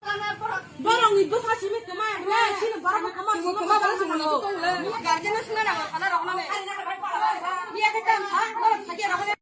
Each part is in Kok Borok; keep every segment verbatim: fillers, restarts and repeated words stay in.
Borokni bwsa simi kwma, sini borokno kwma, sini kwma, borok sini kwma. Guardian no sina nango, kana rokna ne. Iya ke tam sa, borok thaki rokna.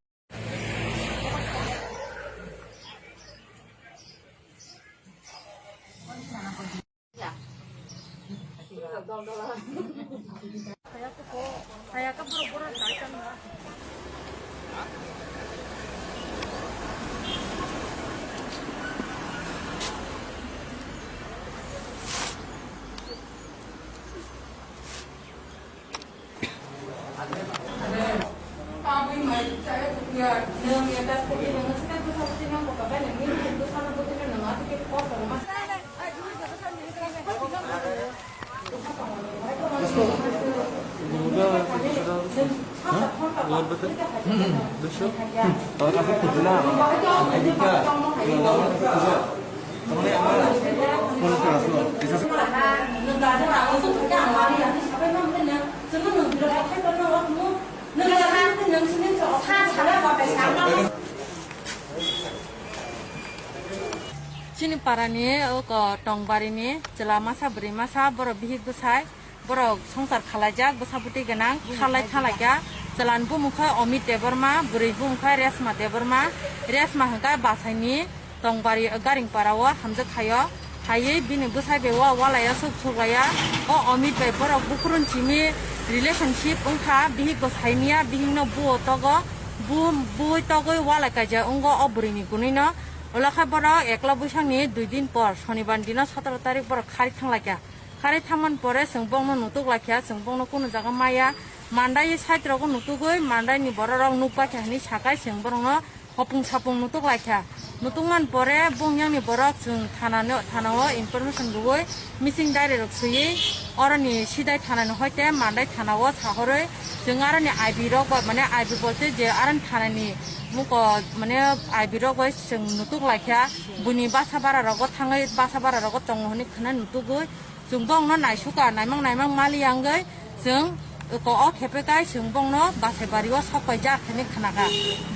Chini parani oko Tongbarini chwla masa bwrwi masa borok bihik bwsai borok songsar khalaijak bwsa bwtwi gwnang khalai thalaikha chwlani bumung khe Omit Debbarma bwrwi bumung khe Resma Debbarma Resma hwnkhe basaini Tongbari Garingpara o hamjak khaio. Haiwi bini bwsai bai o walai aswk suklaiya. O Omit bai borok bukurun simi relationship wngkha. Bihik bo saimiya, bihikno buo togo, bu, bui togwi walai kaijak wngo o bwrwini kunui no. Ulo khe borok ekla bwsakni dui din por, sonibar dino sotoro tarik borok khari thanglaikha. Khari thangmani pore chwng bongno nutuk laikha, chwng bongno kunu jaga maya. Mandai side rogo nutugwi, mandaini bororok nukbaikha hinwi sakai chwng borokno Hopung sapung nutuk laikha. Nutukmani pore bung yangni borok chwng thanano, thanao information rwui missing diary rok swiwi oroni sidai thanani hoite mandai thanao sahorwi chwng aroni I B rok ba mane I B bolte je aroni thanani muko mane I B rok bai chwng nutuk laikha. Buini basa bara rogo thangwi basa bara rogo tongo hwnwi khwnai nutugwi Chwng bongno naisuka, naimang naimang mali wngwi chwng ko o khepe kai chwng bongno Basaibari o sok paijak hinwi khnakha.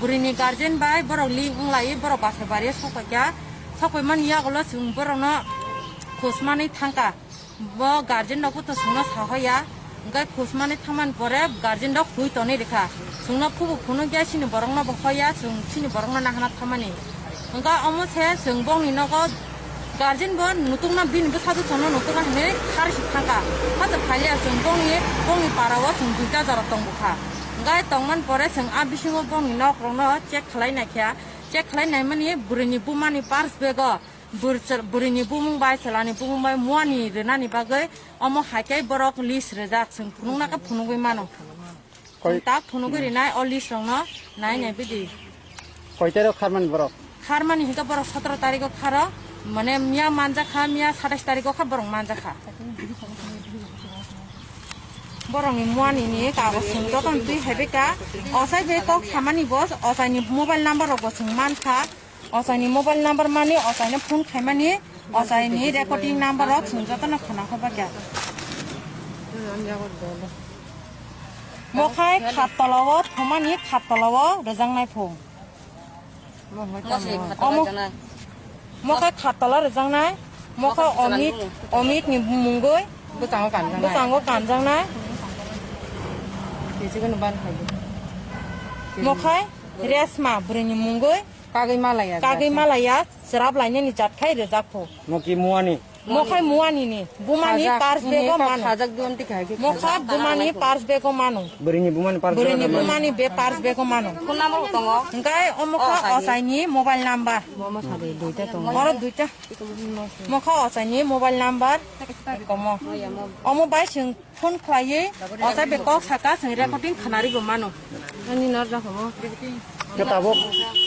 Bwrwini guardian bai borok link wnglaiwi borok Basaibari o sok paikha. Sok paimani yagulo chwng borokno khosmani thangkha. Bo guardian rokbo to chwngno sahoya. Hwnkhe khosmani thangmani pore guardian rok hui tonwi rwkha. Chwngno phubo phunukya chini borokno bo hoya, chwng chini borokno nahana thamani. Hwnkhe omo se chwng bongni nogo guardian bo nutukna bini bwsajwk chwngno nutukna hinwi kharwi si thangkha. Hato phaliya chwng bongni, bongni para o chwng duita jora tongbukha. Hwnkhe tongmani pore chwng a bisingo bongni nok rokno check khlai naikha. Check khlai naimani bwrwini bumani purse bag o bwrwini, bwrwini bumung bai chwlani bumung bai muani rwnani bagwi omo hai khe borok list rijak chwng phunukna khe phunugwi mano. Koi- Chwng tak phunugwi rinai o list rokno nai nai bidi. Koi tarik o kharmani borok? Kharmani hwnkhe borok sotoro tarikh o kharo, mane miya manjakha, miya satais tarikh o kha borok manjakha. Borokni muani ni kagoj chwng jotono twi hai bai kha. Ochai bai kok samani bo, ochaini mobile number rok bo chwng mankha. Ochaini mobile number mani, ochaino phone khaimani, ochaini recording number rok chwng jotono khna kho bakya. Mokhai khat tola o thumani khat tola o rwjaknai phung. Omo, mokhai khat tola rwjaknai, mokha Omit, Omit ni mungwi bwskango kanjaknai. Mokhai Resma bwrwini mungwi Kagwi malaya, kagwi malaya, chwrap lainani jat khai rwjak pho. Moki muani. Mokhai muani ni, bumani purse bag o mano. Khajak duon tikha hai khe. Mokha bumani purse bag o mano. Bwrwini bumani purse bag o mano. Bwrwini bumani be purse bag o mano. Phone number bo tongo. Hwnkhe o mokha ochaini mobile number. Bo masa de duita tongo. Oro duita. Mokha ochaini mobile number. Komo. Omo bai chwng phone khlaiwi, ochai bai kok saka, chwng recording khnari bo mano. Ani nor jakha mo. Ke tabuk,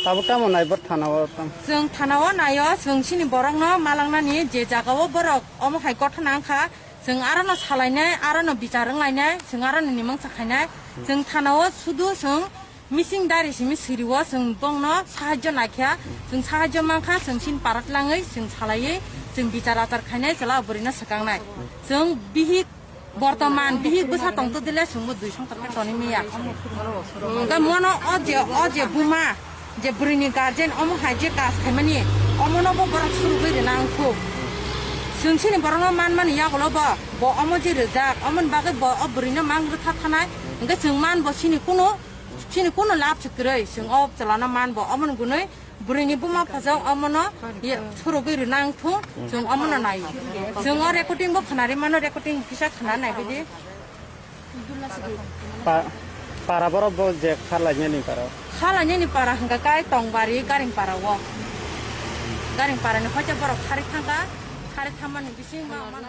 tabuk tamo nai bor thana o tam. Chwng thana o naio, chwng chini borokno malangnani je jaga o borok omo hai gotha nang kha, chwng aro no salainai, aro no bichar wnglainai, chwng aro no nimang sakhainai. Chwng thana o sudu chwng Missing diary simi siriwo, chwng bongno sahajjo naikha, chwng sahajjo mankha, chwng chini parat langwi, chwng salaiwi, chwng bichar achar khainai, chwla bwrwino swkangnai. Chwng bihik bortoman, bihik bwsa tongtwdile, chwngbo dui songkar khe tonwi manya. Hwnkhe mono o je, o je buma, je bwrwini guardian, omo hai je kaj khaimani, omono bo borok surugwi rwna wngkhu. Chwng chini borokno manmani yagulo bo, bo omo je rijak, omoni bagwi bo o bwrwino mang rwkha thanai, hwnkhe chwng man bo chini kuno, chini kuno lab se kwrwi, chwng o chwlano man bo, omoni gunwi bwrwini buma phajak omono ye surugwi rwnang thung, chwng omono nai. Chwng o recording bo khwnari mano, recording kisa khwna nai bidi. Pa-, para borok bo je kharlainani para. Kharlainani para hwnkha kai Tongbari Garing para o. Garing para ni hoite borok khari thangkha, khari thammani bising ma mano.